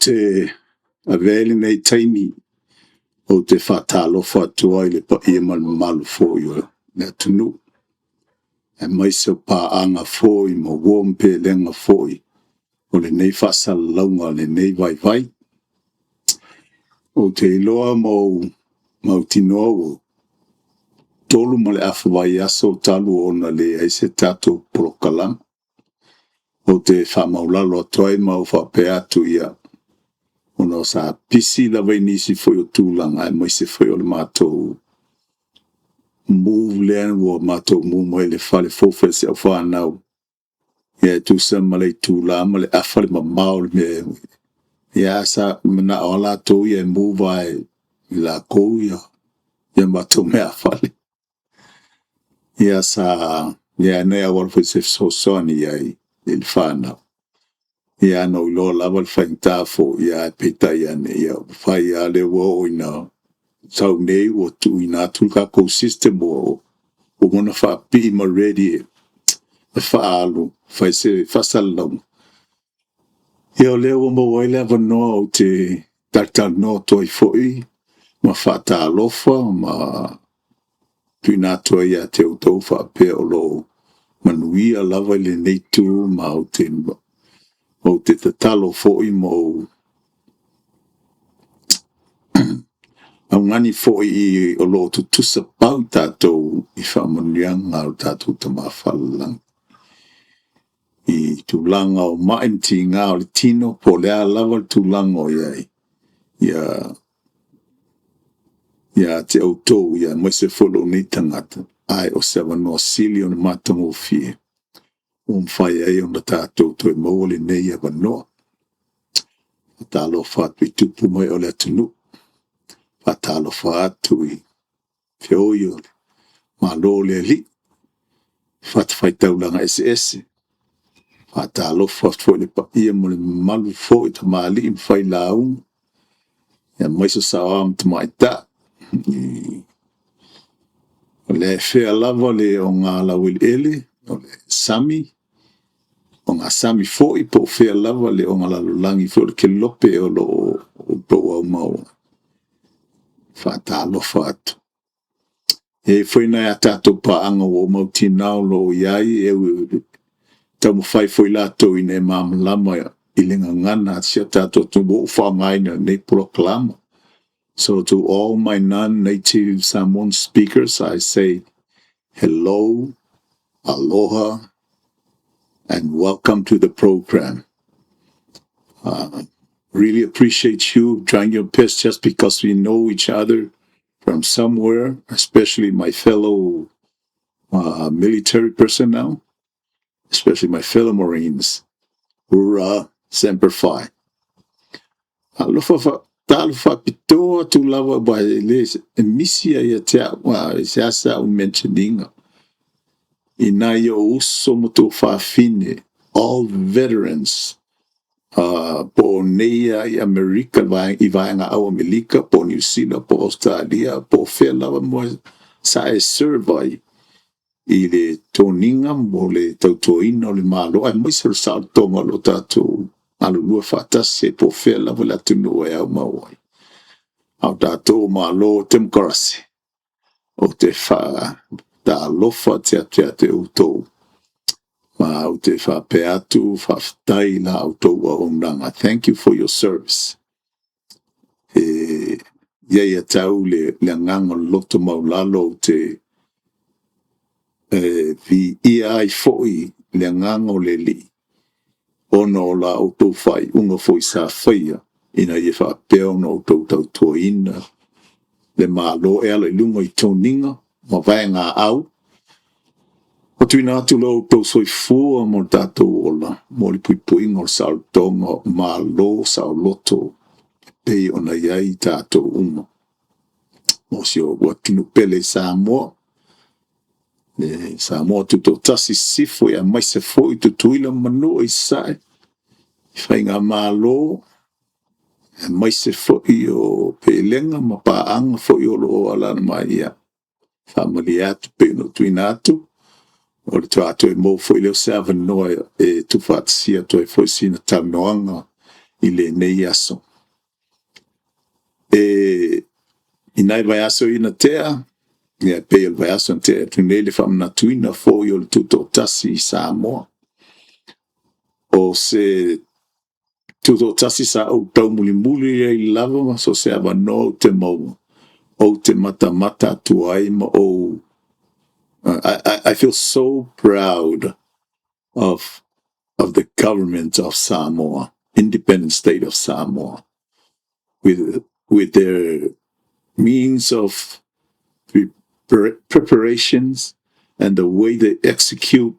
te avea ai lenei taimi ou te faatalofa atu ai i le paia ma le mamalu foi o le atunuu, aemaise o paaga foi ma uo ma pelega foi o lenei faasalalauga o lenei vaivai. Ou te iloa ma ou mautinoa ua 3 ma le afa vaiaso talu ona leai se tatou polokalame. Ou te faamaualalo atu ai ma ou faapea atu, ia, ona sa pisi lava i nisi foi o tulaga, aemaise foi o le matou move lea ua matou move mai le fale fou o si au fanau, ia e tusa ma le itula ma le afa le mamao o le mea. Ia sa manao lava latou ia e move lava e latou ia matou meafale. Ia sa ia nai auala foi se fesoasoani i ai i le fanau. Ia na ou iloa lava le faigata foi, ae peitai ane, ia ua fai lava lea ua oo ina sau nei ua tuuina atu le tatou system ua uma ona faapipii ma ready e faaalu, fai se faasalalauga. Ia o lea ua maua ai le avanoa ou te talatalanoa atu ai foi ma faatalofa ma tuuina atu ai ia te outou faapea o lo o manuia lava i lenei itu, ma ou te tatalo foi ma ou augani foi o lo o tutusa pau tatou i faamanuiaga a lo tatou Tama falelagi i tulaga o mai ma tiga o le tino, po o le a lava le tulaga o i ai, ia ia te outou, aemaise foi lou nei tagata, ae o se avanoa sili ona matagofie ua mafai ai ona tatou toe maua lenei avanoa. Faatalofa atu i tupu ma ee o le atunuu, faatalofa atu i feoi o le Malo o le Alii i fatafaitaulaga eseese. Faatalofa atu foi i le paia ma le mamalu foi i tamalii ma failauga, aemaise saoao ma tamaitai. O le afea lava le ogalaueleele o le sami, ogasami foi po o fea lava le ogalalolagi foi o le kelope o lo o outou aumau ai, faatalofa atu. E i ai foi nai a tatou paaga ua ou mautinoa o lo o i ai, e taumafai foi latou ina ia malamalama i le gagana a si o tatou atunuu ua ou faaaogaina i lenei polokalame. So to all my non-native Samoan speakers, I say hello, aloha, and welcome to the program. Really appreciate you trying your best just because we know each other from somewhere, especially my fellow military personnel, especially my fellow Marines. Hurrah, Semper Fi. Alofa fa talo faapitoa atu lava ba e le e misi ai ia te au a e seasea au mention ina i nai ou uso ma tuafafine, all veterans, po o nei i Amerika i vaega au Amerika, po o Niu Sila, po o Ausetalia, po o fea lava mo sa e serve ai i le toniga mo le tautuaina o le Malo, aemaise o le saolotoga o lo tatou galulue faatasi po o fea lava le atunuu e aumau ai. A o tatou o Malo temokarasi, ou te faatalofa atu ia te outou, ma ou te faapea atu, faafetai i la outou auaunaga. Thank you for your service. E i ai ia te au le agaga o le loto maulalo ou te e viia ai foi le agaga o le Alii ona o la outou faaiuga foi sa faia ina ia faapea ona outou tautuaina le Malo e ala i luga i toniga ma vaega au, o tuuina atu lo outou soifua mo le tatou ola, mo le puipuiga o le saolotoga o Malo saoloto e pei ona i ai tatou uma. Mo si ou atunuu pele i Samoa, le Samoa Tutoatasi Sisifo, aemaise foi Tutuila ma Manua i Sasae, i Faigamalo, aemaise foi o Pelega ma paaga foi o lo o alaala mai, ia faamalie atu pei ona ou tuuina atu, o le toe maua foi lea o se avanoa e tuufaatasia atu ai foi sina talanoaga. i lenei aso. E i nai vaiaso ina tea, ia pei o le vaiaso na tea atu nei le faamanatuina foi o le Tutoatasi i Samoa. O se Tutoatasi sa ou taumulimuli ai lava ma so o se avanoa ou te maua, ou te matamata atu ai ma ou I feel so proud of the government of Samoa, independent state of Samoa, with their means of preparations and the way they execute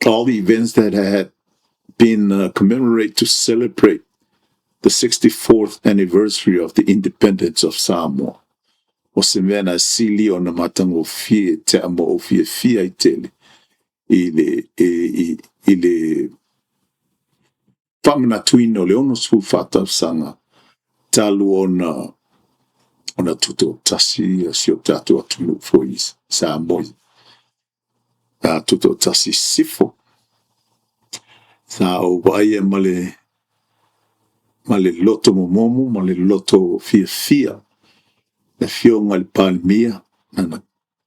all the events that had been commemorated to celebrate the 64th anniversary of the independence of Samoa. O se mea na sili ona matagofie te a mo ou fiafia ai tele i le faamanatuina o le 64 tausaga talu ona tutoatasi si o tatou atunuu foi Samoa, a tutoatasi sisifo. Sa ou vaaia ma le loto momomo ma le loto fiafia le Afioga i le Palemia, lana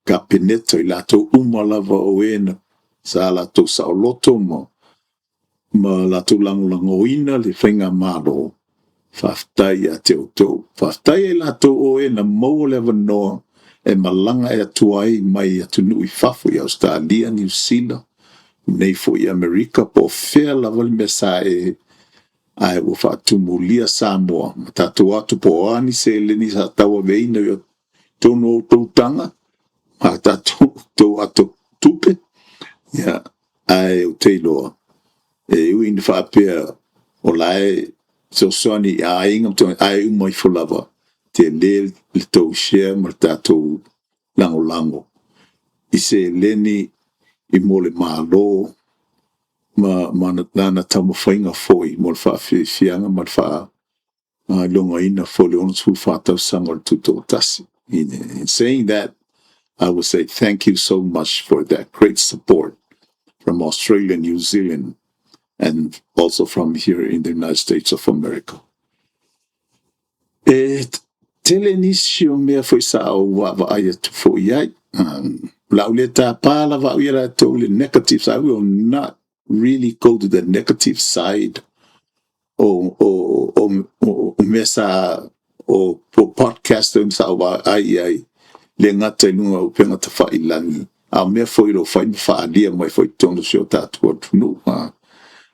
Kapeneta, i latou uma lava o e na sa latou saoloto ma latou lagolagoina le faigamalo. Faafetai ia te outou. Faafetai ia i latou o e na maua le avanoa e malaga e atu ai mai atunuu i fafo i Ausetalia, Niu Sila, nei foi i Amerika, po o fea lava le mea sa e, ae ua faatumulia Samoa ma tatou atu po o a ni seleni sa tauaveina i totonu o outou taga ma tatou tou ato tupe, ia, ae ou te iloa, e ui ina faapea o la e fesoasoani i aiga, ae uma ifo lava, tele le tou share ma le tatou lagolago i seleni i mo le Malo ma lana taumafaiga foi mo le faafiafiaga ma le faailogaina foi o le 64 tausaga o le Tutoatasi. In saying that, I will say thank you so much for that great support from Australia, New Zealand, and also from here in the United States of America. E tele nisi o mea foi sa ou vaavaai atu foi ai. Lau le tapa lava au ia latou le negative side. I will not really go to the negative side o mea sa o po podcast sa ou vaai i ai le gata i luga o upega tafailagi, a o mea foi lo fai ma faaalia mai foi totonu o si o tatou atunuu.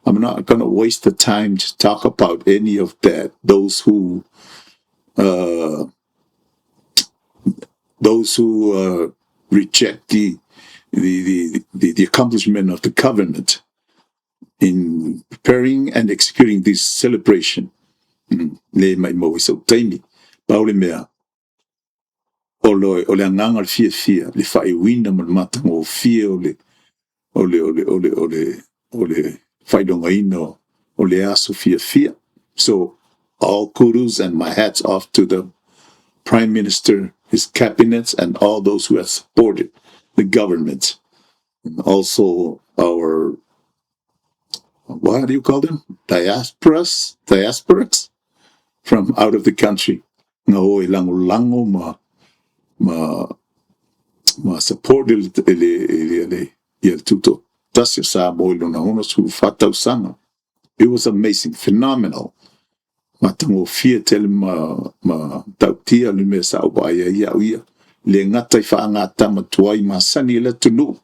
I'm not going to waste the time to talk about any of that. Those who reject the accomplishment of the government in preparing and executing this celebration. Le mai mau i sau taimi. Pau le mea, o le agaga o le fiafia, le faaiuina ma le matagofie o le faailogaina o le aso fiafia. So, all kudos and my hats off to the Prime Minister, his cabinet, and all those who have supported the government. And also our, what do you call them? Diasporas? Diasporas? From out of the country. Nga o e lagolago ma support le ia le Tutoatasi o Samoa i lona 64 tausaga. It was amazing, phenomenal. Matagofie tele ma tautia le mea sa ou vaai ai au ia. Le gata i faagatama tuai masani i le atunuu.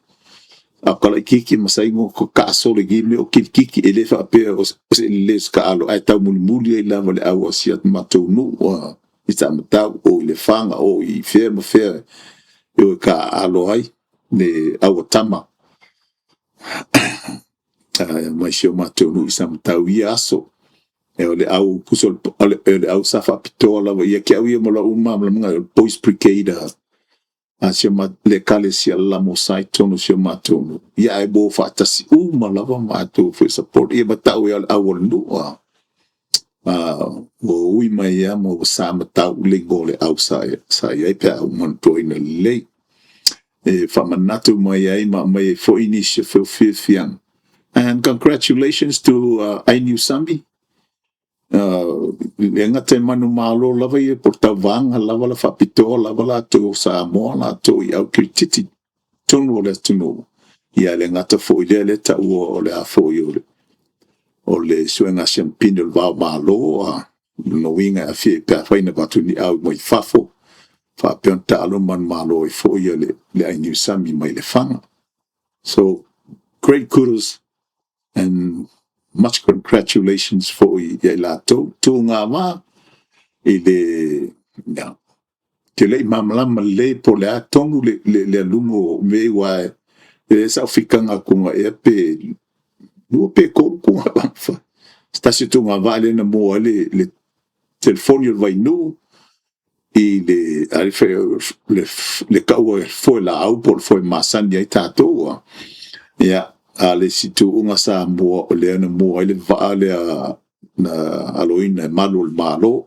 A kala kiki ma saingo ko kaasolo ki me o kilikiki e le faapea o se le se kaalo ae taumulimuli ai lava le au a si a matou nuu i Samatau o i Lefaga o i fea ma fea e o e kaaalo ai le au a tama mai si o matou nuu i Samatau i ia aso. E o le au puso o le au sa faapitoa lava ia te au ia ma lau malamalamaga o le Boys Brigade a si o ma le ekalesia Lamosai i totonu o si o matou nuu. Ia ae ua o faatasi uma lava matou foi support ia ma tau ai o le au o le nuu a. Ua ui mai ia ma ua Samatau le igoa o le au sa i ai pe a ou manatuaina lelei. E faamanatu mai ai ma aumai ai foi nisi o feofiafiaga. And congratulations to Ainiu Sami. Le gata e manumalo lava ia po o le tauvaga lava la faapitoa lava latou o Samoa latou i aukirititi totonu o le atunuu. Ia le gata foi i lea lea taua o le a foi o le suega siamupini o le va o Malo, a lona uiga e aafia pe afai na avatu ni au mai fafo, faapea ona taalo manumalo ai foi le Ainiu Sami mai Lefaga. So great kudos and much congratulations foi ia i latou tugava i le ia, te le i malamalama lelei po o le a tonu le aluga o mea ua e sa fikaga atu ea pe lua pe tolu tuga fa. Se tasi o tugavaa lea na mua ai le telefoni o le Vainuu i le le taua e foe laau po o le foe masani ai tatou a. Ia, a le isi tuuga Samoa o lea na mua ai le vaa lea na aloina e malu o le Malo.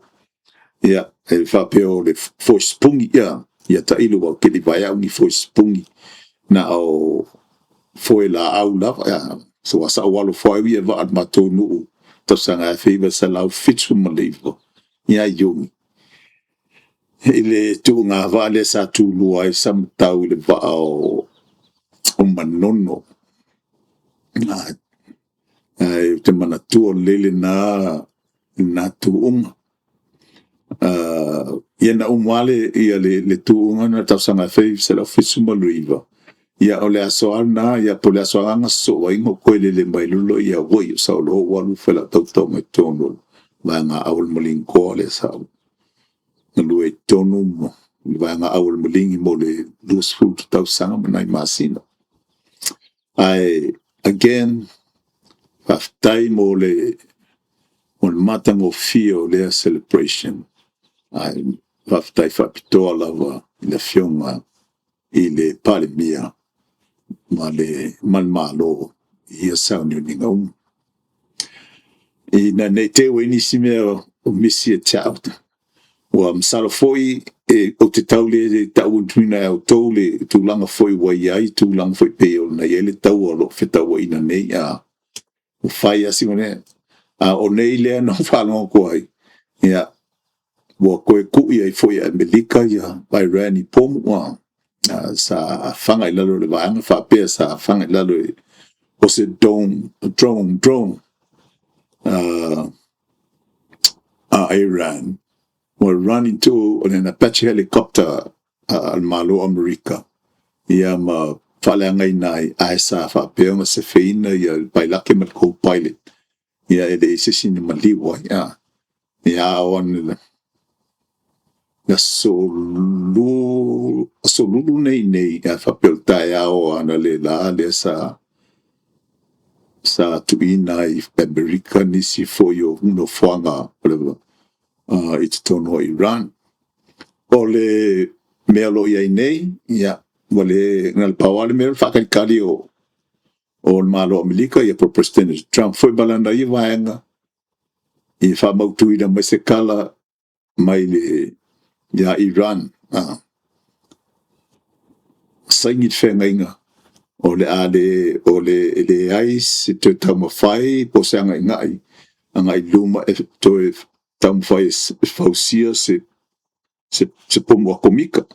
Ia, e faapea o le foe sipungi, ia, ia tailo ua te le i vaai au i ni foe sipungi, na o foe laau lava. Ia, so sa ou alo foi au ia i vaa a le matou nuu tausaga 1979 ia Iuni i le tuugavaa lea sa tulua ai Samatau i le vaa o Manono. Ae ou te manatua lelei lena tuuga. Ia na uma lava le tuuga lena i le tausaga 1979, ia o le aso lava lena, ia po o le aso lava na sosoo ai ona ou toe lele mai loa lea i Hawaii, ou sau loa ou alu fai lau tautauga i totonu o le Vaega Au o le Maligi lea sa ou galue ai i totonu ma le Vaega Au o le Maligi mo le 20 tausaga ma nai masina. Ae again, faafetai mo le matagofie o lea celebration. Ae faafetai faapitoa lava i le Afioga i le Palemia ma le Malo i ia sauniuniga uma. Ina ne i te i ua i ai nisi mea o misi ia te au, ua masalo foi ou te tau le tauina e outou le tulaga foi ua i ai tulaga foi pei ona i ai le taua o lo o fetauaina nei, a ua fai lava si. A o nei lea na ou faalogo atu ai, ia, ua toe tui ai foi e Amerika ia Iran i pomu, sa afaga i lalo o le vaega faapea sa afaga i lalo o se drone a Iran ua run into an Apache helicopter a le Malo o Amerika, ia ma faaleagaina ai, ae sa faapea ona sefeina ia le pailate ma le co-pilot, ia e leai se isi na maliu ai. Ia a o le aso Lulu nei, a faapea o le taeao analeila lea sa tuuina ai e Amerika nisi foi o nofoaga i totonu o Iran. O le mea o lo o i ai nei, ia, ua le na o le pau lava le mea o le faatalitali o le Malo o Amerika ia po o le Peresetene Trump foi ma lana ia vaega ia faamautuina mai se tala mai le ia Iran, saini le feagaiga o le a le o le e leai se toe taumafai po o se agaigai agai i luma e toe taumafai e fausia se pomu atomika.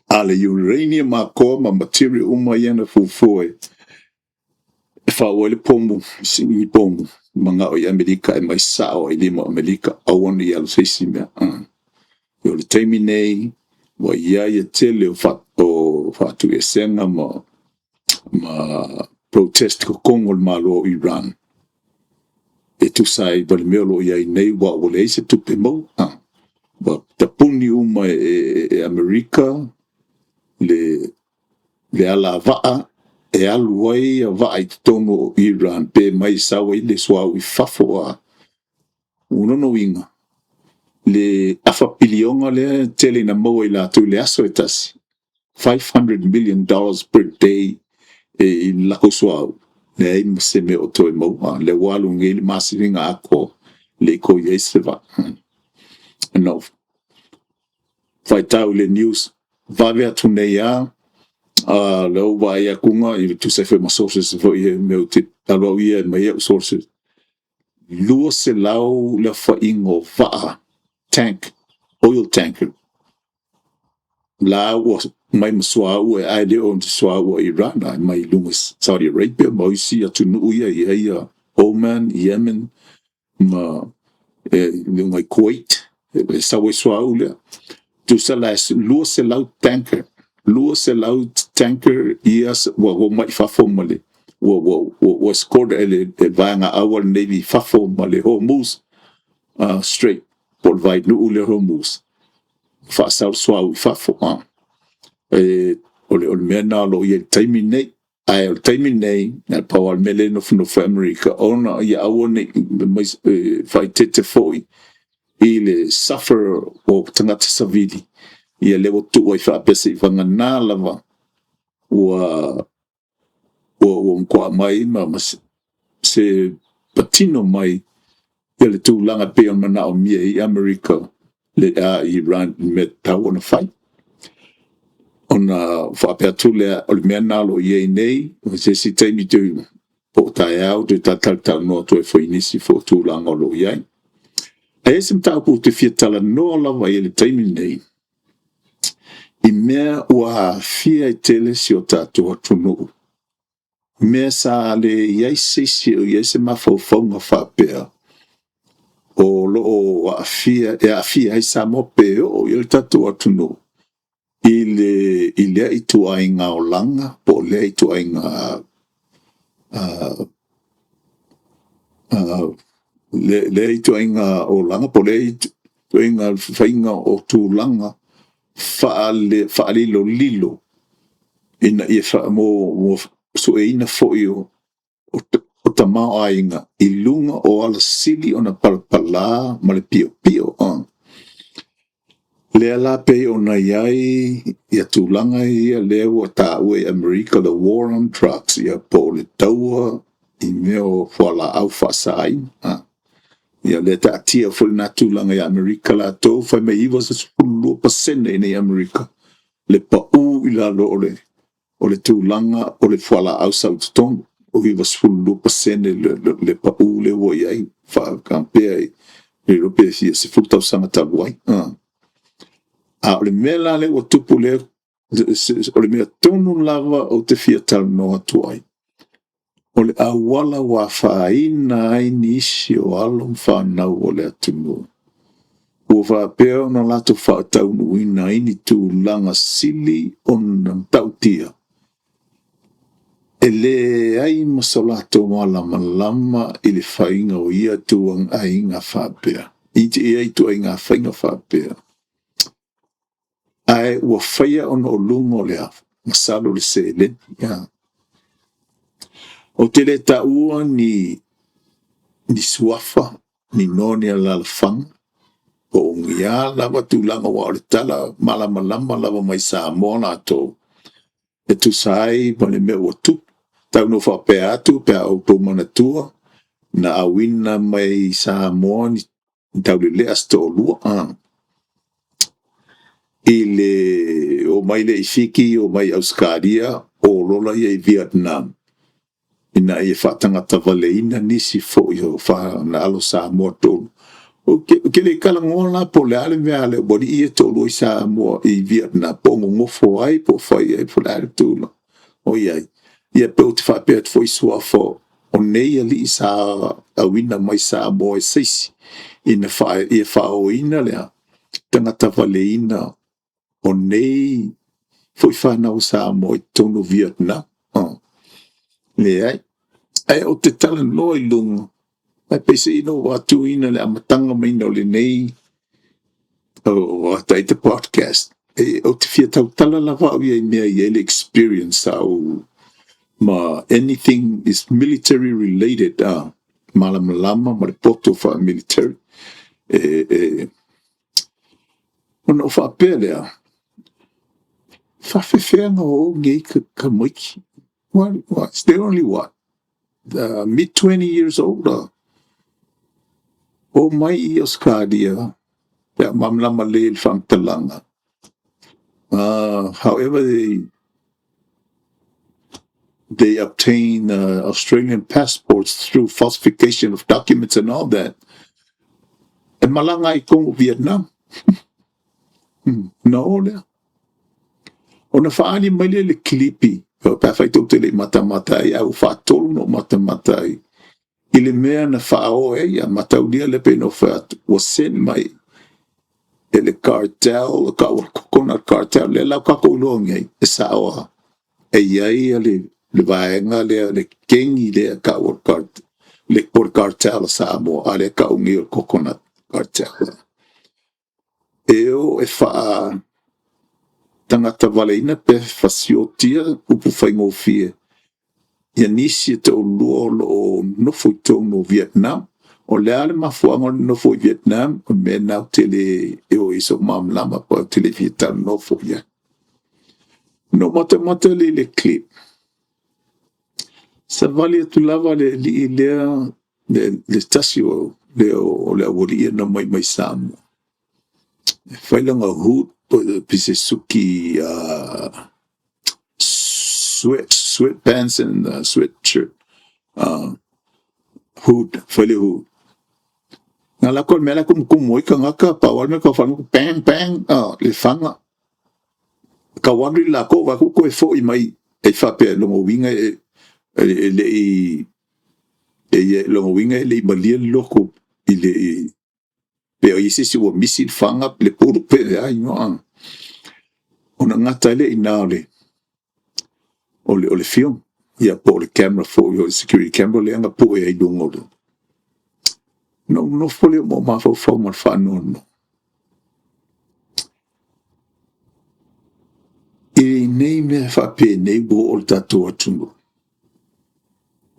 A le uranium atoa ma material uma ia na fuafua e fau ai le pomu, sigi pomu, manao i Amerika e aumai sao i lima o Amerika, aua ne i alu se isi mea. O le taimi nei, ua i ai le tele o faatuiesega ma protest i totonu o le Malo o Iran e tusa ai ma le mea o lo o i ai nei, ua leai se tupe maua. Ua tapuni uma e Amerika le alavaa e alu ai vaa i totonu o Iran pe mai sau ai le suauu i fafo. A o lona uiga, le afa piliona lea e tele ina maua e latou i le aso e tasi, $500 million per day i le latou suauu, leai ma se mea o toe maua. Lea ua alu nei le masina atoa, le i toe i ai se vaa. Na ou faitau i le news vave atu nei lava. Lea ua vaai atu ga i tusa ai foi ma sources foi ia mea ou te alu au ia mai au sources, 200 le aofaiga o vaa tank, oil tanker la ua mai ma suauu ae le o suauu a Iran, ae mai luga Saudi Arabia ma isi atunuu ia i ai ia Oman, Yemen ma luga i Kuwait e sau ai suauu lea. Tusa la e 200 tanker, 200 tanker ia ua omai i fafo ma le ua escort e le vaega aua le Navy i fafo ma le Hormuz Strait po o le vainuu lea Hormuz, faasau le suauu i fafo. O le mea lena o lo o i ai i le taimi lenei. Ae o le taimi lenei, na pau lava le mea lea e nofonofo ai Amerika, ona ia aua ne i faaeteete foi i le suffer o tagata savili, ia lea ua tuu ai faapea seivagana lava ua matua aumai ma se patino mai ia le tulaga e pei ona manaomia i Amerika le Iran i mea e tatau ona fai. Ona faapea atu lea, o le mea lena o lo o i ai nei, o se isi taimi po o taeao toe talatalanoa atu ai foi i nisi foi o tulaga o lo o i ai. Ae i ai se mataupu ou te fia talanoa lava i ai i le taimi lenei, i mea ua aafia ai tele si o tatou atunuu, mea sa le i ai se isi o i ai se mafaufauga faapea o lo o aafia, e aafia ai Samoa pe oo i ai le tatou atunuu i lea ituaiga olaga po o lea ituaiga lea ituaiga olaga po o lea ituaiga faiga o tulaga faalilolilo ina ia mo sueina foi o tamaoaiga i luga o ala sili ona palapala ma le piopio. Lea la pei ona i ai ia tulaga ia lea ua taua e Amerika, the war on drugs, ia po o le taua i mea o fualaau faasaina. Ia lea taatia foi lena tulaga ia Amerika latou, fai mai 92% i inei i Amerika le pau i lalo o le tulaga o le fualaau sau i totonu, o 92% le pau lea ua i ai, faakampea i le iloa pe fia 10 tausaga talu ai. A o le mea la lea ua tupu lea, o le mea tonu lava ou te fia talanoa atu ai, o le auala ua afaina ai nisi o alo ma fanau o le atunuu, ua faapea ona latou faataunuuina ai ni tulaga sili ona matautia, e leai ma so latou malamalama i le faiga o ia ituaiga faapea, i ia ituaiga faiga faapea. Ae ua faia ona o luga o le a? Masalo o le seleni. Ou te le taua ni suafa, ni igoa o ni alaalafaga, po o ni a lava tulaga, aua o le tala malamalama lava mai Samoa latou, e tusa ai ma le mea ua tupu. Tau ina ou faapea atu pe a outou manatua, na auina mai i Samoa ni taulelea se toalua, i le omai lea i Fiti, omai i Ausetalia, olola ia i Vietnam, ina ia faatagatavaleina nisi foi o alo Samoa. Ou te le talanoa la po o le a le mea a le aualii ia e toalua i Samoa i Vietnam, po o nonofo ai po o fai ai po o le a le tulaga o i ai. Ia pe ou te faapea atu foi i suafa o nei alii sa auina mai Samoa e se isi, ina ia faaoina le a? Tagatavaleina o nei foi fanau a Samoa i totonu o Vietnam. Leai. Ae ou te talanoa i luga, ae peiseai na ou atuina i le amataga maina o lenei o ita podcast, ou te fia tautala lava au ia i mea e i ai le experience sa ou ma anything is military related, malamalama ma le poto faa-military. Ona ou faapea lea, e faapefea ona o nei tamaiti? What, they're only what? Mid 20 years old? O mai i Ausetalia, pe a malamalama lelei i le faamatalaga. However, they They obtain Australian passports through falsification of documents and all that. E malaga ai tonu Vietnam. Na o lea. Ona faaali mai lea i le kilipi, pe afai tou te le i matamata ai, ae ua faatolu ona ou matamata ai i le mea na faaoo ai ia mataulia lea pei ona ou fai atu, ua send mai e le cartel, le coconut cartel, lea la ua tatou iloa nei, e sao lava, e i ai le vaega lea, le kegi lea e tau o le cartel, po o le cartel a Samoa, a o lea e tau nei o le coconut cartel. E o e faa tagata valeina pe fasiotia upu faigofie ia nisi e toalua o lo o nofo i totonu o Vietnam. O le a le mafuaaga o le nofo i Vietnam, o le mea lena ou te le oo i ai sou malamalama pe ou te le fia talanoa foi i ai. Ona ou matamata lea i le clip, savali atu lava le alii lea, le tasi o lea o le aualii ia na omai mai Samoa, e fai lana hood pe se suki, sweat pants and sweat shirt, hood, fai le hood. Na la ko mea la kumukumu ai tagata, pau lava le mea tau faalogo, bang bang, le faga. Tau alu i latou vaai atu toe foi mai e faapea lona uiga e le i e lona uiga e le i malie le loto i le pe o i ai se isi ua misi le faga le pulu pe leai no. Ona gata ai lea i ina o le film ia po o le camera foi o le security camera lea na pue ai luga o le. Na ou nofo lea ma ou mafaufau ma le faanoanoa i nei mea faapenei ua oo le tatou atunuu.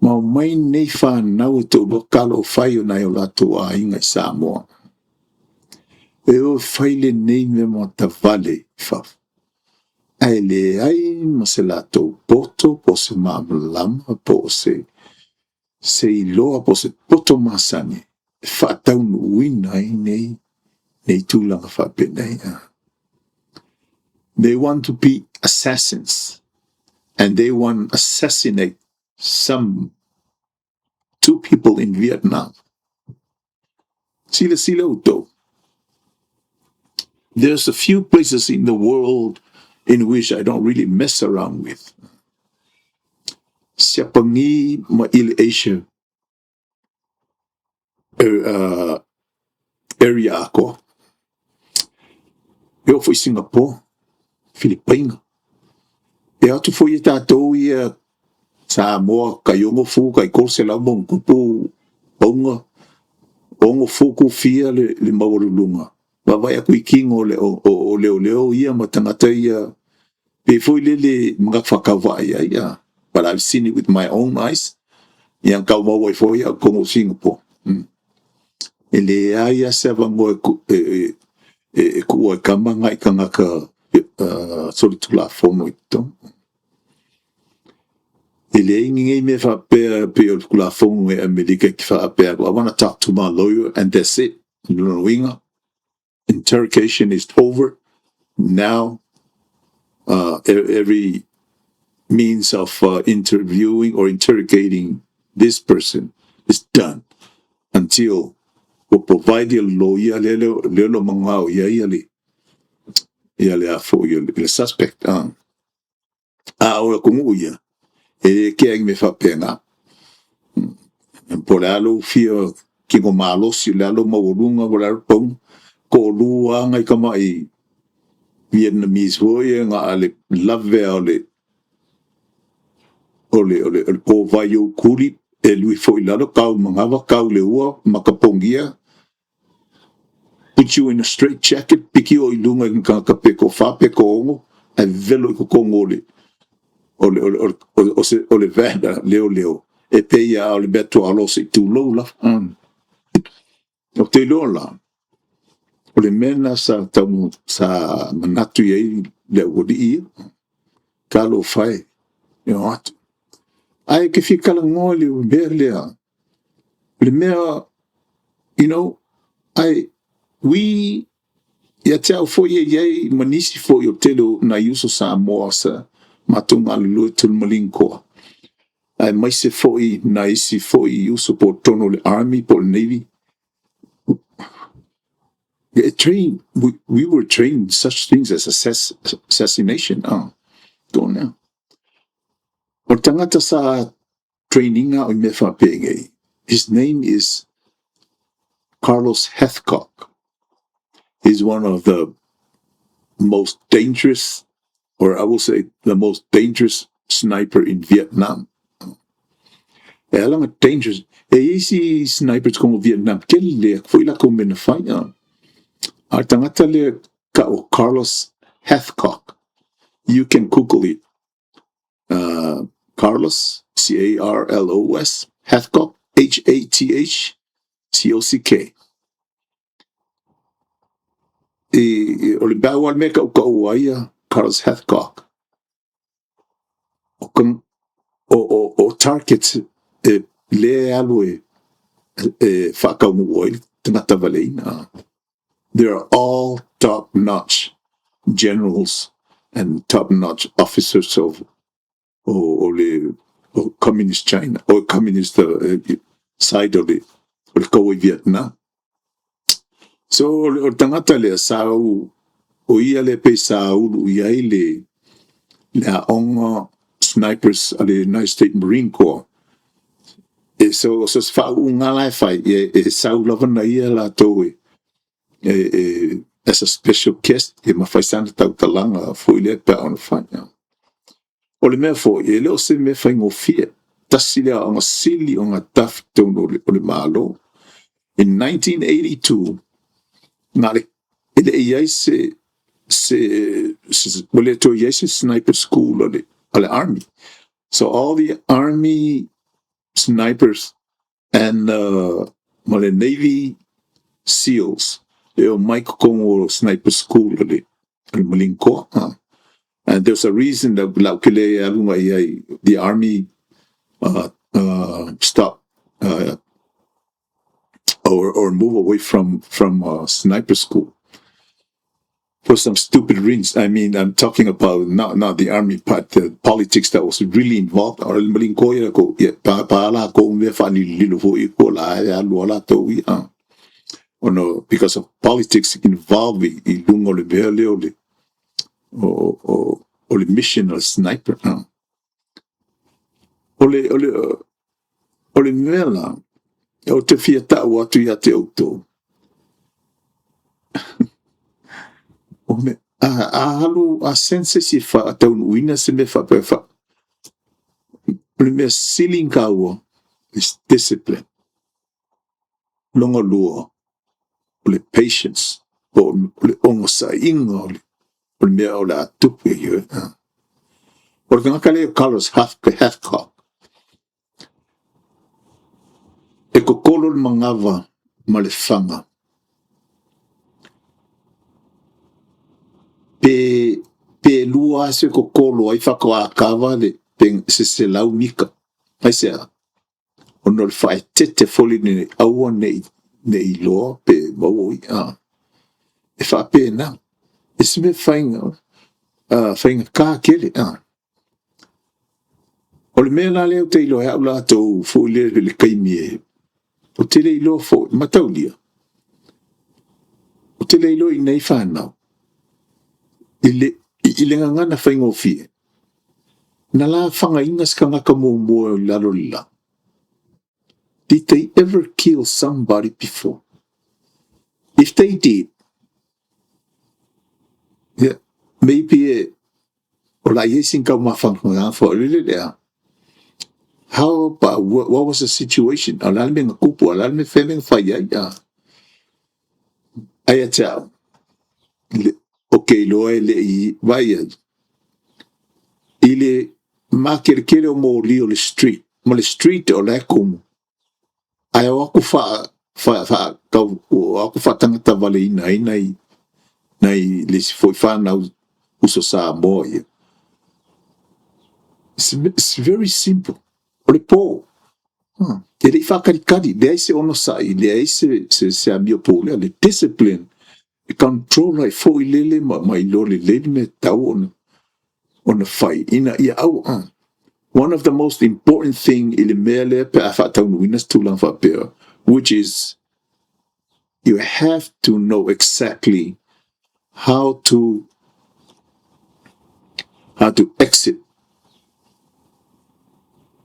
Ma omai nei fanau e toalua talofa e o nai o latou aiga i Samoa. E o fai lenei mea matavale i fafo. Ae leai ma se latou poto po o se malamalama po o se iloa po o se poto masani e faataunuuina ai nei tulaga faapenei. They want to be assassins and they want to assassinate some two people in Vietnam. Silasila outou. There's a few places in the world in which I don't really mess around with. Siapani ma ile Asia area ako. E oo foi Singapore, Filipaina. E atu foi e tatou ia Samoa kai 6 fu kai 300 ma ona tupu pauga, 6 futu fia le maualuluga. Vaavaai atu i tino o leoleo ia ma tagata ia pe foi lele manatu faatauvaa ai ia. But I've seen it with my own eyes. Ia tau maua ai foi au totonu o Singapore. E leai lava se avanoa e tuua ai kama nai tagata solitulafono i totonu. E leai ni nei mea faapea pei o le Tulafono e Amerika e te faapea atu, "I want to talk to my lawyer," and that's it. Lona uiga, interrogation is over. Now, every means of interviewing or interrogating this person is done until ua provide ia lawyer lea lea lo mangao ia ia le ia le a foi le suspect. A o le atunuu ia, e le kea i me faapena. Po o le a lou fia tino malosi, o le a lou maualuga, o le a lou pauga, toalua lava nai tamai Vietnamese foi ia na o le lavea o le povai ou kuli e lui foi i lalo, tau i manava, tau i le ua, matapogia, put you in a straight jacket, piki o i luga i tagata pe toafa pe toaono, ae velo i totonu o le van leoleo, e pei lava o le mea tuaalo se i tulou lava. Ou te iloa la, o le mea lena sa tau sa manatu i ai le aualii ia, talofa e, e o atu. Ae ke fia talanoa i le mea lea, le mea, I, we, ia te au foi e i ai ma nisi foi o tele o nai uso Samoa sa matou galulue Turmalina. Aemaise foi nai isi foi uso po o totonu o le Army po o le Navy. E train, we were trained such things as assassination. Tona. O le tagata sa train ina o i mea faapenei, his name is Carlos Hathcock. He's one of the most dangerous, or I will say the most dangerous sniper in Vietnam. E ala ona dangerous, e i ai isi snipers i totonu o Vietnam, tele le foi latou mea na fai. A o le tagata lea tau o Carlos Hathcock, you can google it, Carlos, C-A-R-L-O-S, Hathcock, H-A-T-H-C-O-C-K. I, o le pau lava le mea e tautaua ai ia Carlos Hathcock, o, o, o, o targets e lea e alu e, e faataunuu ai le tagata valeina. They are all top-notch generals and top-notch officers of o, o le o Communist China, o Communist side o le, o le kaua i Vietnam. So, o le tagata lea sa ou, o ia lea pei sa ulu i ai le, le aoga snipers a le United States Marine Corps. E, so, so se faauuga la e fai, e, e sau lava na ia latou e, e, e, as a special guest, e mafai sana tautalaga foi lea pe a ona fai. O le mea foi, e le o se mea faigofie. Tasi le aoga sili ona tough i totonu o le Malo. In 1982, na le, e le i i ai se, se, se, ua le toe i ai se sniper school a le, a le Army. So all the Army snipers and ma le Navy SEALs e omai i totonu o sniper school a le, a le Marine Corps. And there's a reason that la ou ke le alu mai ai the army stop or move away from sniper school for some stupid reasons. I mean, I'm talking about not the army part, the politics that was really involved. O le Marine Corps ia ko ia pa pa la ko mea whaalililo fo i ko la e alu ala tau i ono because of politics involved i lunga o le mea lea o le o, o, o le mission o le sniper. O le, o le, o le mea la, o te fia tau atu ia te outou. O me, a, a alu, a sense si faataunuuina se mea faapea fa, o le mea sili ona taua is discipline. Lona lua, o le patience, po o le onosaiga o le, o le mea o le a tupu i oe. O le tagata lea o Carlos Hathcock, e kokolo le manava ma le faga. Pe, pe lua aso e kokolo ai faatoa le, pe se 100 mita. Aisea? Ona o le faaeteete foi lenei, aua ne i, ne i iloa pe maua i, a. E faapena. E se mea faiga, faigata tele, a. O le mea la lea ou te iloa ai au latou foi lea i le taimi e, ou te le iloa foi, mataulia, ou te le iloa i nei fanau, i le, i le gagana faigofie, Na la fagaina se tagata muamua i lalo o le la? Did they ever kill somebody before? If they did, yeah, maybe e, o la i ai sina taumafaga foi lele lea. How about, what was the situation? O le a le mea na tupu, o le a le mea fea na fai ai? Ai ia te au, ou te iloa e le i vaai ai i le makelikele o moli o le street, ma le street o la e komu, ae o atu fa, fa, fa, tau, o atu faatagatavaleina ai nai, nai le isi foi fanau uso Samoa ia. It's very simple. O le po, e le i faataritari, leai se onosai, leai se, se, se amio pulea, le discipline, e control ai foi lele ma, ma iloa lelei le mea e tatau ona, ona fai ina ia aua. One of the most important thing i le mea lea pe a faataunuuina se tulaga faapea, which is you have to know exactly how to exit.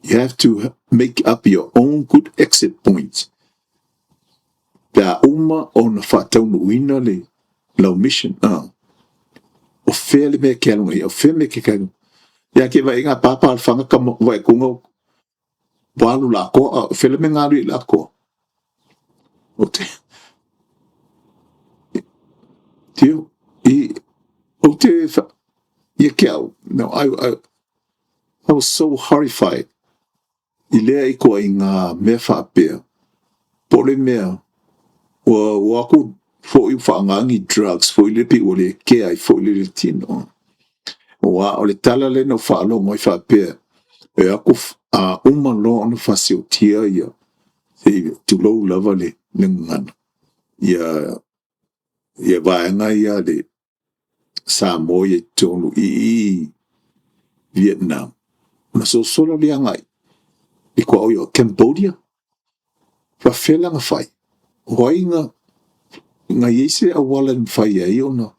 You have to make up your own good exit point pe a uma ona faataunuuina le lau mission. O fea le mea ke alu ai, o fea me ke kalu ia ke vai nga papa al fanga ka vai kunga walu la ko o fea le mea ngalu i la ko o te tio i o te ia ke au. No, I was so horrified i lea i ko i ngā mea faapea po le mea ua aku foʻi faagagi drugs foʻi le pi ua le kea ai foʻi le tino ua o le tala le na faalogo ai faapea e aku a uma loa ona fasiotia ia se tulou lava le gagana ia vaega ia le Samoa ia i totonu i Vietnam ona sosola le agai i kua o Cambodia faafela na fai o ai na iai se auala e mafai ai ona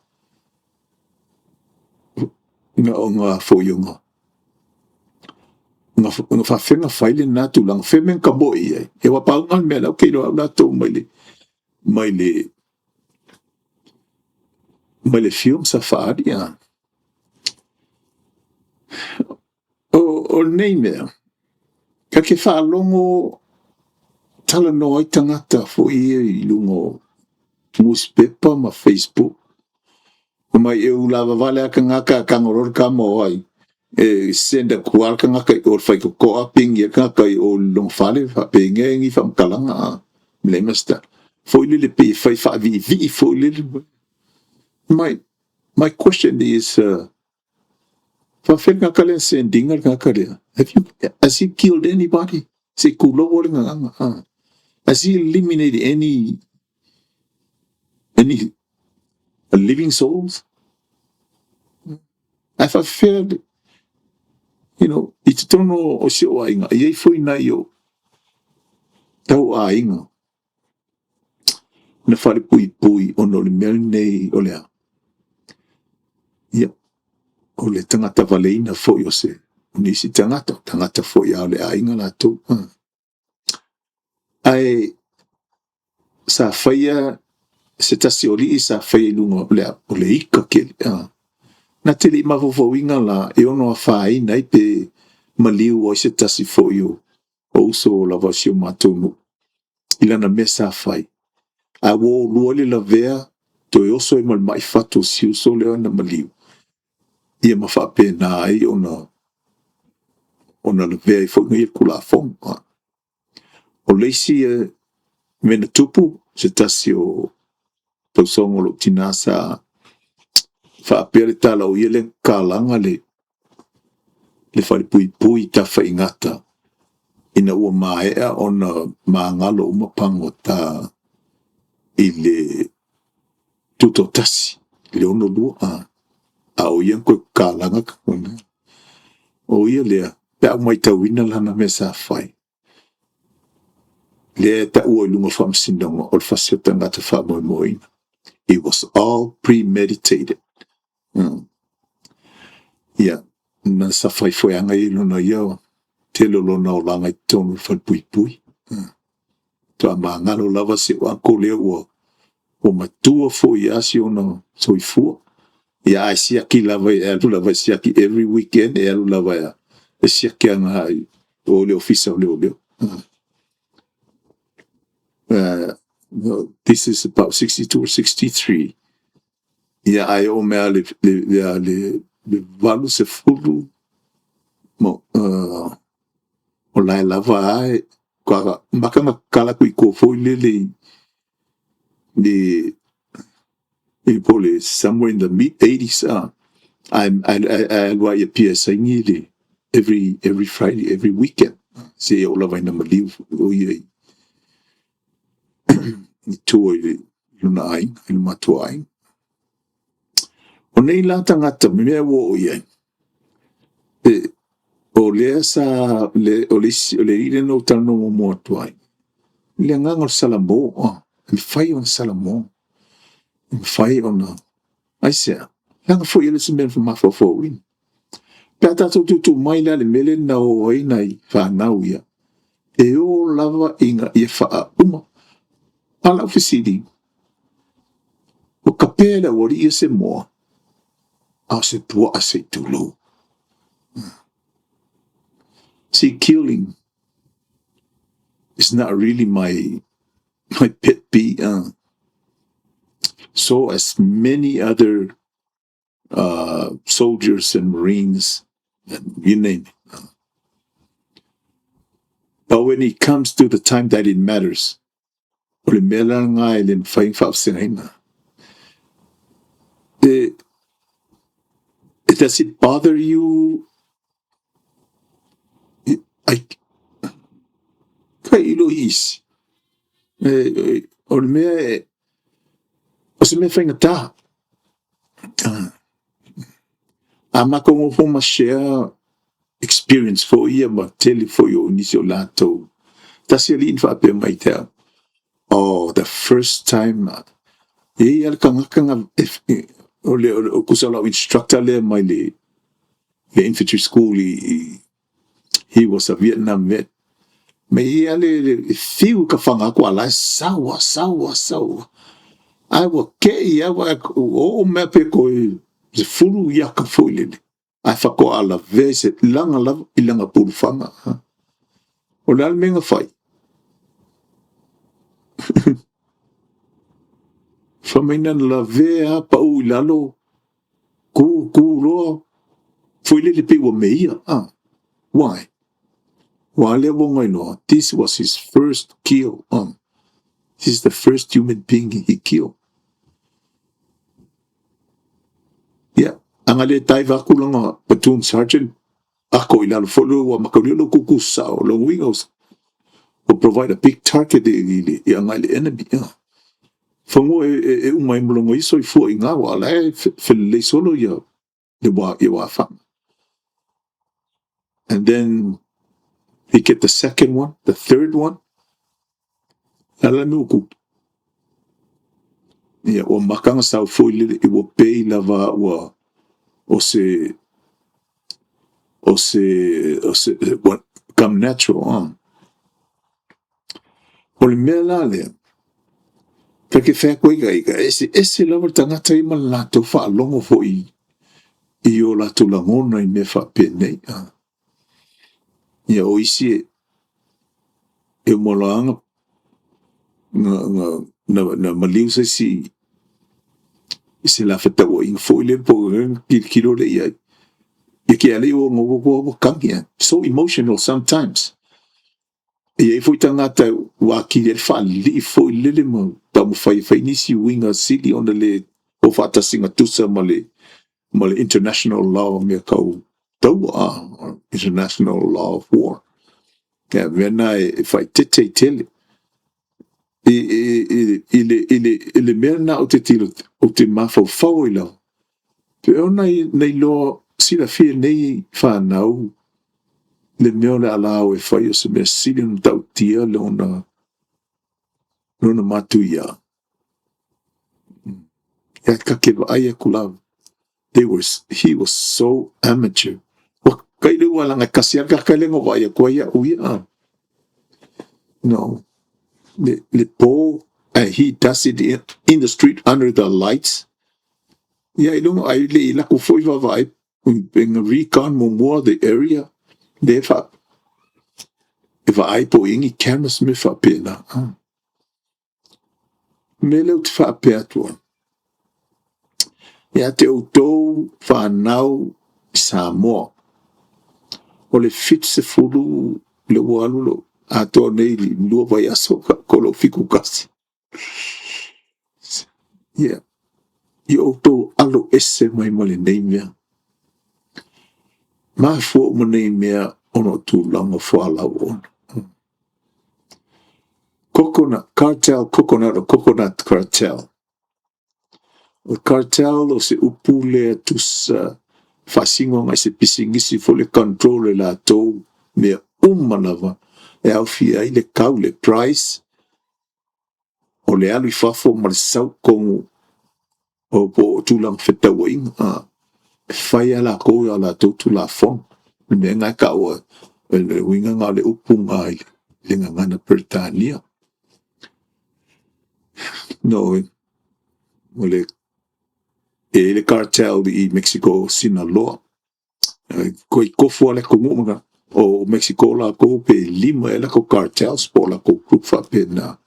na ona foi ona na faafega fai lena tulaga fe men ka mo i ai e wa paunga le mea lau ke iloa au latou mai le film sa faali a o lenei mea ka ke faalogo talanoa ai tagata foʻi ia i luga o newspaper ma Facebook mai e ulavavale a kangaka kangolol ka mo ai e send a kual kangaka i o fai ko ko ping ia kangaka i o long fale fa penge ngi fa kalanga a le masta foi le pe fai fa vi vi foi le. My question is, fa fe ngaka le sending ngaka le, have you has he killed anybody? Se kulo le nganga ah has he eliminated any living souls? Ai fa fe i te tono o si o aiga i ai foi nai o tau aiga na fale pui pui ona o le mea nei o lea ia o le tagata valeina foi o se nisi tagata tagata foi a o le aiga latou. Ae sa faia se tasi o alii sa faia i luga o le ika kele na te le i mafaufauina la e ono afaina ai pe maliu ai se tasi foi o uso lava si o matou nuu i lana mea sa fai a ua olua le lavea toe oso ai ma le mai fatu o si uso lea na maliu ia ma faapena ai ona lavea ai foi ia Tulafono. O le isi mea na tupu se tasi o tausogo o lou tina sa faapea le tala o ia le kalaga le falepuipui tafaigata ina ua maea ona magalo uma pagota i le tutotasi le 62 a o ia koe kalaga o ia lea pe au matauina lana mea sa fai lea e taua i luga o le faamasinoga o le fasi o tagata faamoemoeina. It was all premeditated. Ia na sa fai foeaga i lona ia tele o lona olaga i totonu o le falepuipui. Toa magalo lava si o uncle lea ua matua foi ia si ona soifua ia ae siaki lava e alu lava e siaki every weekend e alu lava e siaki aga o le ofisa o leoleo. This is about 62 or 63 ia ae o mea le 80 mo o lae lava ae ka maka kala kui ko foi le le le po le somewhere in the mid 80s I alu ai pia saini le every Friday, every weekend se o lava ina maliu o ia i tua i le lona aiga i le matua aiga o nei la tagata me mea ua o i ai e. O lea sa, le, o le isi, o le alii lea na ou talanoa muamua atu ai, i le agaga o le salamo, e mafai ona salamo, e mafai ona, aisea? Leaga foi e le o se mea na mafaufauina. Pe a tatou tuutuu mai la i le mea lea na o ai nai fanau ia, e o lava ina ia faauma. A o lau fesili, ua kapea e le aualii ia se moa, a o se puaa se i tulou. See, killing is not really my pet peeve. So as many other soldiers and Marines, and you name it. But when it comes to the time that it matters, o le mea la lena e le mafai ona faavasegaina. Does it bother you? I, kai ilo isi. O le mea, o se mea faigata. A matou nofo ma share experience foi ia ma tele foi o nisi o latou. Tasi alii na faapea mai te au, oh, the first time, e i ai le tagata na, o le o kusa lau instructor lea mai le infantry school i, he was a Vietnam vet. Me ia le fiu ka whanga aku ala saua, saua, saua. Ai ua kei ia wa o mea pe koe se fulu ia ka foi lele. Ai whakoa ala ve se langa lava i langa pulu whanga. O le ale menga whai. Whamaina na la ve a pa u i lalo, ku, ku loa, foi lele pe ua me ia. Why? Ua lea ua ngailoa. This was his first kill. This is the first human being he killed. Yeah. Anga le tai vaku langa platoon sergeant ako i lalo foi ua makauli lo kuku sao lo winga will provide a big target i i anga le enemy. Yeah. Whango e umai molongo iso i fua i ngā wa ala e felelei solo ia le wa ia wa whanga. And then he get the second one, the third one. Ala nuku. Ia, ua makanga sau foi lele i ua pei lava ua o se o se o se ua come natural. O le mea la lea, ta ke whea koe ka ika, ese ese lava le tagata i ma le latou faalogo foi i o latou lagona i mea faapenei. Ia o isi e moloaga na maliu se isi i se la fetauaiga foi le po kilokilo le iai. Ia ke ale ua ngo ua kangi. So emotional sometimes. Ia i foi tagata ua akili ai le faalilii foi lele ma taumafai e fai nisi uiga sili ona le o faatasiga tusa ma le international law mea tau taua, international law of war. Ia mea na e faaeteete i tele. I le mea lena ou te tilo, ou te mafaufau ai lava. Pe ona na iloa silafia nei fanau le mea o le ala o e fai o se mea sili ona matautia lona matuia. Ia ka ke vaai aku lava. He was so amateur. Wa kai le ua langa kasi ka kai le ngo vaai aku ia uia. No. Le po, and he does it in the street under the lights. Ia i lunga ai le i laku foi vaavaai nga recon muamua the area le fa e vaai po i ni cameras me faapena. Me le ou te faapea atu ai. Ia te outou fanau i Samoa. O le 70 le ua alu lo atoa nei i 2 vaiaso ko lou 71. Ia, i outou alo ese mai ma lenei mea. Mafua uma nei mea ona o tulaga fualau ona. Coconut cartel, coconut o coconut cartel. O cartel o se upu lea tusa Faasino agai se pisinisi foi le control e latou mea uma lava e aofia ai le tau, le price o le alu i fafo ma le sau i totonu o po o tulaga fefaatauaiga. E fai lava e latou a latou Tulafono. O le mea lena e taua, o le uiga lena o le upu lena i le gagana Peretania. No, o le e i ai le cartel i Mexico, Sinaloa. Toe tofu lava le atunuu ma o Mexico latou pe 5 ea latou cartels po o latou group faapena.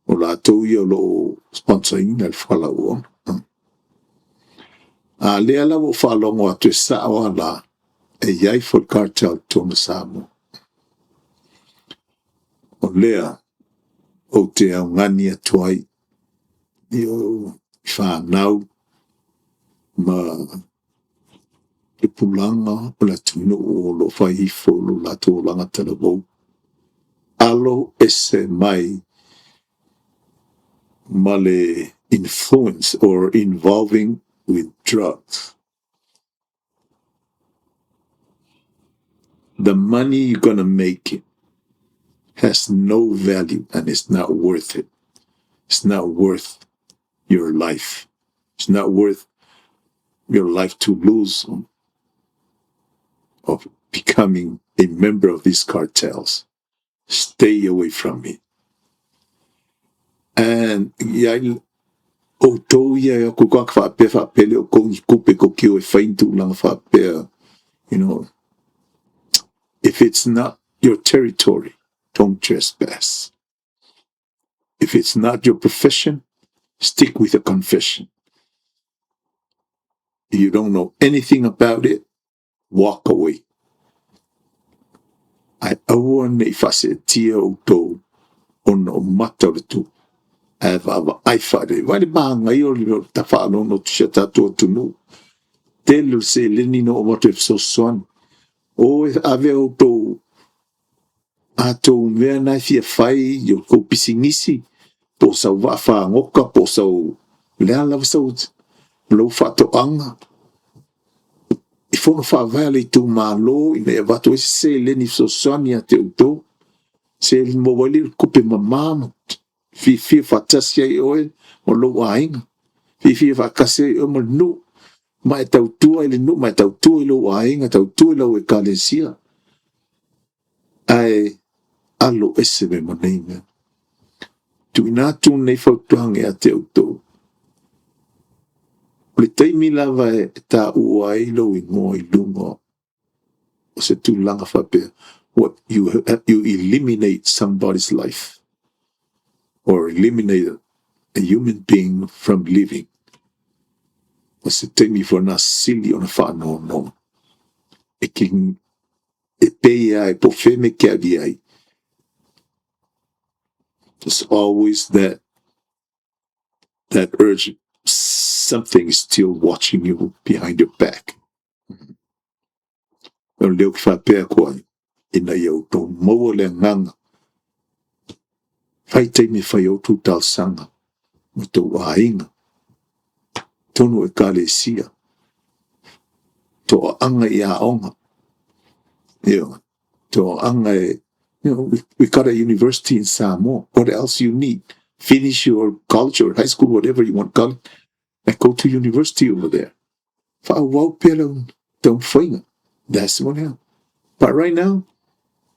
O latou ia o lo o sponsor ina le fualaau. A lea la ua ou faalogo atu e sao lava la, e i ai foi cartel i totonu o Samoa. O lea ou te augani atu ai i ou fanau ma tupulaga o le atunuu o lo o fai ifo lo latou olaga talavou, alo ese mai ma le influence or involving with drugs. The money you're gonna make has no value and it's not worth it. It's not worth your life. It's not worth your life to lose of becoming a member of these cartels. Stay away from it. And ia outou ia e ku ka faapea faapea le o kou ni tupe ko ki o e fai ni tulaga faapea. If it's not your territory, don't trespass. If it's not your profession, stick with a confession. If you don't know anything about it, walk away. Ae aua ne i faaseetia outou ona o mata o le tupe. Ae vaavaai faalelei. Vaai le manaia o le tafaalogo atu i si o tatou atunuu. Tele o le seleni na oo atu e fesoasoani. O e ave outou a outou mea na e fia fai i o tou pisinisi, po o sau vaa fagota, po o sau le a lava sau lou faatoaga, i fono faavae a le itumalo ina ia avatu ai se seleni fesoasoani ia te outou. Se maua ai lea o le tupe mama ma fiafia faatasi ai oe ma lou aiga, fiafia faatasi ai oe ma le nuu, ma e tautua i le nuu, ma e tautua i lou aiga, tautua i lau ekalesia. Ae alo ese mai ma nei mea. Tuuina atu nei fautuaga ia te outou. O le taimi lava e taua ai lou igoa i luga o se tulaga faapea, what you eliminate somebody's life or eliminate a human being from living. O se taimi foi na sili ona faanoanoa. E ki e pei ai po o fea mea e te alu i ai. There's always that urge, something is still watching you behind your back. O lea ou te faapea atu ai, ina ia outou maua le agaga, fai taimi e fai ai outou talosaga ma outou aiga, totonu o ekalesia, toaaga i aoga, ioe, toaaga e, we got a university in Samoa. What else you need? Finish your college or high school, whatever you want to call it, and go to university over there. Faaauau pea lau taumafaiga. That's what happened. But right now,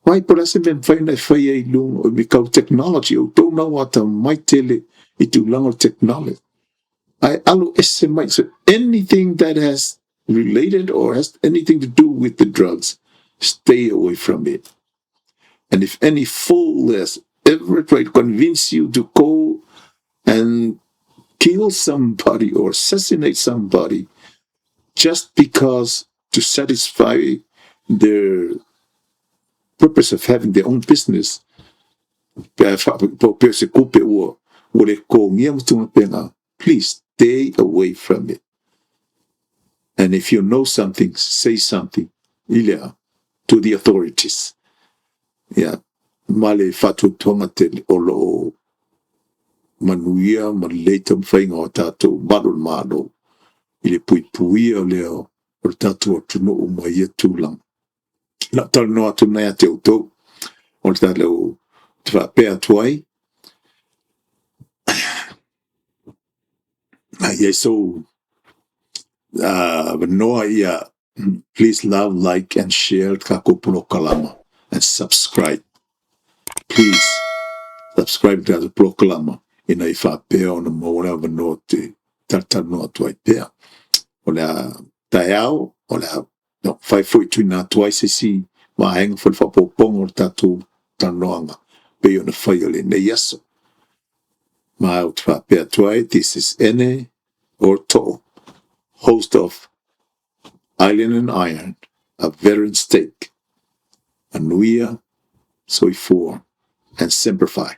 vai po o le a se mea e mafai ona e faia i luga o me kau technology, outou na ua atamai tele i tulaga o le technology. Ae alo ese mai, so anything that has related or has anything to do with the drugs, stay away from it. And if any fool has ever tried to convince you to go and kill somebody or assassinate somebody just because to satisfy their purpose of having their own business, pe po pe se kupe ua ua le totogia ma tulaga faapena, please stay away from it. And if you know something, say something i lea to the authorities. Yeah. Ma le faatuatuaga tele o lo o manuia ma lelei taumafaiga o tatou malu o le Malo i le puipuia o lea. o le tatou atunuu ma ia tulaga. O lau talanoa atu lena ia te outou, o le ou te faapea atu ai, a i ai sou avanoa, ia please love, like and share le tatou polokalama and subscribe. Please subscribe le tatou polokalama ina ia faapea ona maua le avanoa te talatalanoa atu ai pea. O le a taeao, o le a fai foi tuuina atu ai se isi vaega foi le faaopoopoga o le tatou talanoaga pei ona faia i lenei aso. Ma ou te faapea atu ai, this is Ene Orto, host of Island and Iron, a Veteran's Take. Manuia, soifua, and Semper Fi.